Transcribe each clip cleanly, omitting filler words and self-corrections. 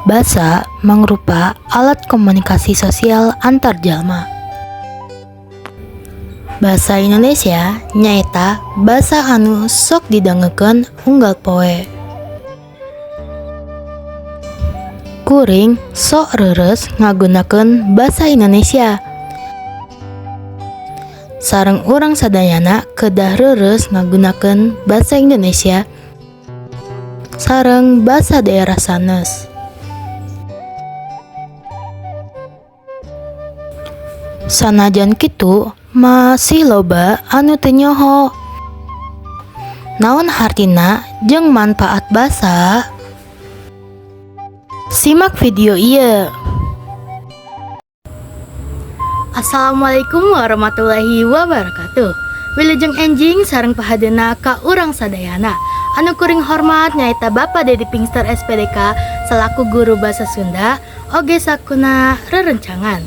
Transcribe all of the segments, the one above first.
Basa mangrupa alat komunikasi sosial antar jalma. Basa Indonesia nyaeta basa anu sok didangukeun unggal poe. Kuring sok reureus ngagunakeun basa Indonesia. Sareng urang sadayana kedah reureus ngagunakeun basa Indonesia sareng basa daerah sanes. Sanajan kitu, masih loba anu teu nyoho naon hartina jeung manpaat basa. Simak video ieu. Assalamualaikum warahmatullahi wabarakatuh. Wilujeng enjing sareng pahadeuna ka urang sadayana. Anu kuring hormat nyaeta Bapak Dedi Pingster SPDK selaku guru basa Sunda oge sakuna rerencangan.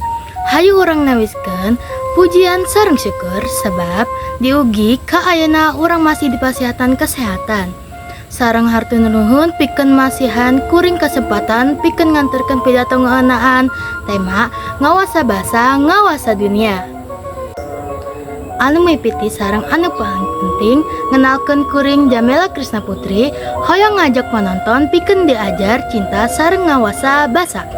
Hayu urang nawiskeun pujian sareng syukur sebab diugi ka ayeuna urang masih dipasihatan kesehatan. Sareng hatur nuhun pikeun masihan kuring kesempatan pikeun nganterkeun pidato ngeunaan tema ngawasa basa ngawasa dunia. Anu mipiti sareng anu paling penting ngenalkeun kuring Jamela Krisna Putri hoyong ngajak penonton pikeun diajar cinta sareng ngawasa basa.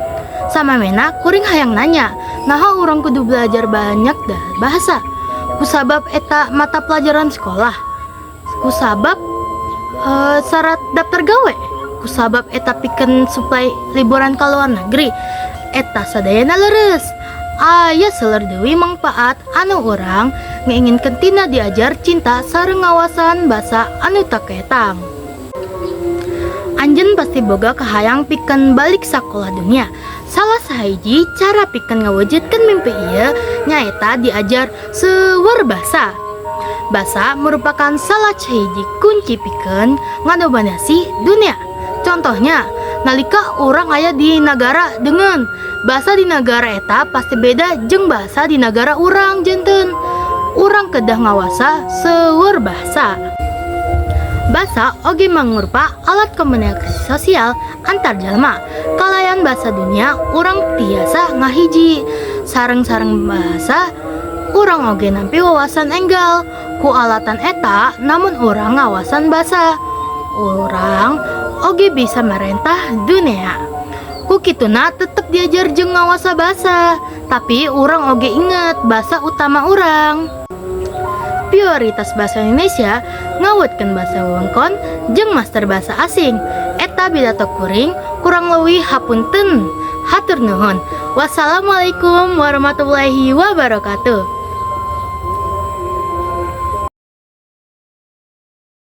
Samamehna kuring hayang nanya, naha urang kudu belajar banyak bahasa? Kusabab eta mata pelajaran sekolah. Kusabab syarat daftar gawe. Kusabab eta pikeun suplai liburan ka luar negeri. Eta sadayana leres. Aya seueur deui mangpaat anu urang ngainginkeun tina diajar cinta sareng ngawasan basa anu teu kaetang. Anjeun pasti boga kahayang pikeun balik sakola dunia. Salah sahiji cara pikeun ngawujudkeun mimpi ieu nyaeta diajar seueur basa. Basa merupakan salah sahiji kunci pikeun ngadominasi dunia. Contohnya, nalika urang aya di nagara deungeun, basa di nagara eta pasti beda jeung basa di nagara urang janten. Urang kedah ngawasa seueur basa. Basa oge mangrupa alat komunikasi sosial antar jalma. Kalayan basa dunia urang tiasa ngahiji. Sareng-sareng bahasa urang oge nampi wawasan enggal. Ku alatan eta namun urang ngawasan basa. Urang oge bisa merentah dunia. Ku kituna tetep diajar jeung ngawasa basa, tapi urang oge inget basa utama urang. Prioritas bahasa Indonesia ngawutkeun bahasa wewengkon jeung master bahasa asing. Eta pidato kuring kurang leuwih hapunten. Hatur nuhun. Wassalamualaikum warahmatullahi wabarakatuh.